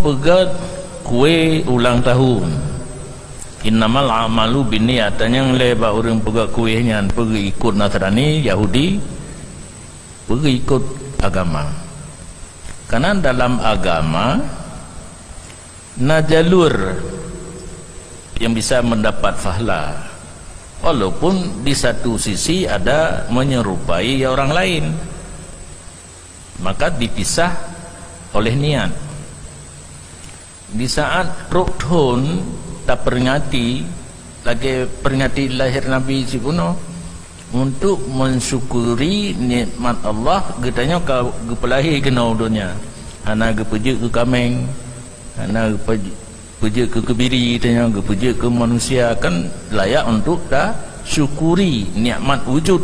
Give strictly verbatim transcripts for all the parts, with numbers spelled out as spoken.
peugét kueh ulang tahun. Innamal a'malu binniyat, tanyong lé bak ureuëng peugét kueh nyan peugét ikot Nasrani, Yahudi, peugét ikot agama. Karena dalam agama na jalur yang bisa mendapat pahala, walaupun di satu sisi ada menyerupai orang lain, maka dipisah oleh niat. Di saat trok thon taperingati lagée peringati lahé Nabi sibunoe, untuk mensyukuri nikmat Allah, geutanyoe ka geupeulahé keunoe donya. Hana geupeujeuet keu kaméng, hana geupeujeuet keu keubiri, tanyoe geupeujeuet keu manusia, kan layak untuk tasyukuri nikmat wujud.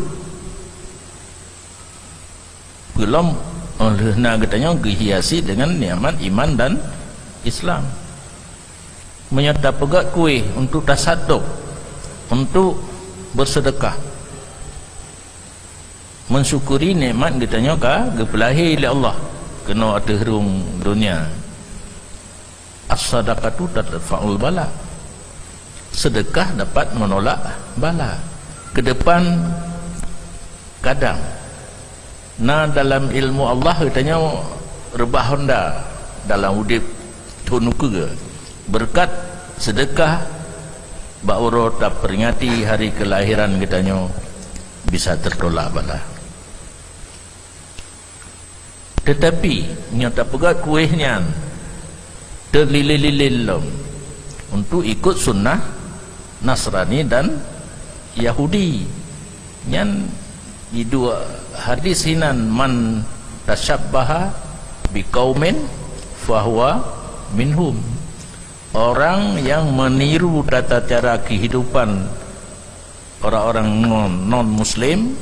Peulom óh lheueh na geutanyoe geuhiasi deungon nikmat iman dan Islam. Meunyoe tapeugét kueh untuk tasadok, untuk beuseudeukah, mensyukuri nikmat geutanyoe ka geupeulahé lé Allah keunoe ateueh rhueng donya. As-sadaqatu tadfa'ul bala. Sedekah dapat menolak bala. Kedepan kadang na dalam ilmu Allah geutanyoe reubah honda dalam udeb thon ukeue. Beureukat sedekah bak uroe taperingati hari keulahiran geutanyoe bisa teutolak bala. Teutapi nyoe tapeugét kueh nyan teulilén-lilén lom untuk ikot sunnah Nasrani dan Yahudi. Nyan di dua hadis hinan, "Man tasyabbaha biqaumin fahuwa minhum." Orang yang meniru tata cara kehidupan orang-orang non, non-muslim,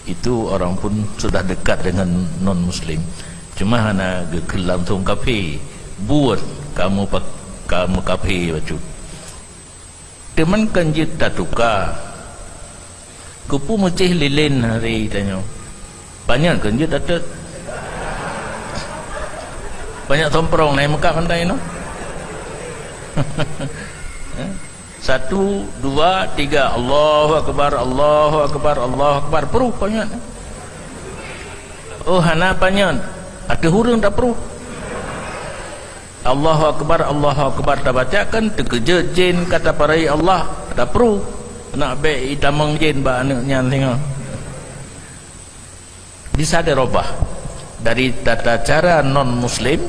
itu orang pun sudah dekat dengan non-muslim. Cuma hana geukheun langsung kafé, buet kamu pak-, kamu kafé bacut. Teuma kan jeuet tatuka. Keupeue meucéh lilén hari tanyoe? Panyöt kan jeuet ateueh? Panyöt somprong naik meukat pantai no? Satu, dua, tiga. Allahu Akbar, Allahu Akbar, Allahu Akbar. Pruh panyöt. Oh, hana panyöt. Ateueh ureuëng tapruh. Allahu Akbar, Allahu Akbar tabaca kan teukeujot jén ka taparai Allah, tapruh. Nak bék itamong jén bak aneuëk nyan singoh. Bisa dirubah dari tata cara non-muslim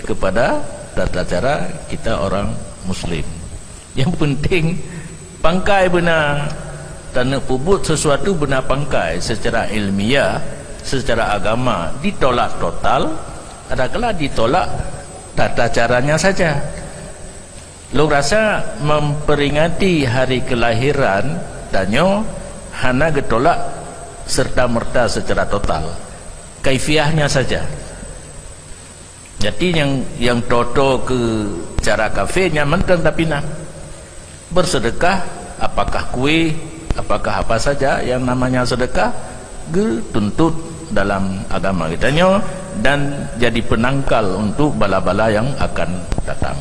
kepada tata cara kita orang muslim. Yang penting pangkai beuna, taneuk peubuet sesuatu beuna pangkai secara ilmiah, secara agama ditolak total, adakala ditolak tata caranya saja. Lôn rasa memperingati hari kelahiran tanyoe hana geutolak serta-merta secara total. Kaifiahnya saja. Jadi nyang, nyang toe-toe keu cara kafé nyan mantong tapi na. Bersedekah, apakah kueh, apakah apa saja yang namanya sedekah, geutuntut dalam agama geutanyoe dan jadi penangkal untuk bala-bala yang akan datang.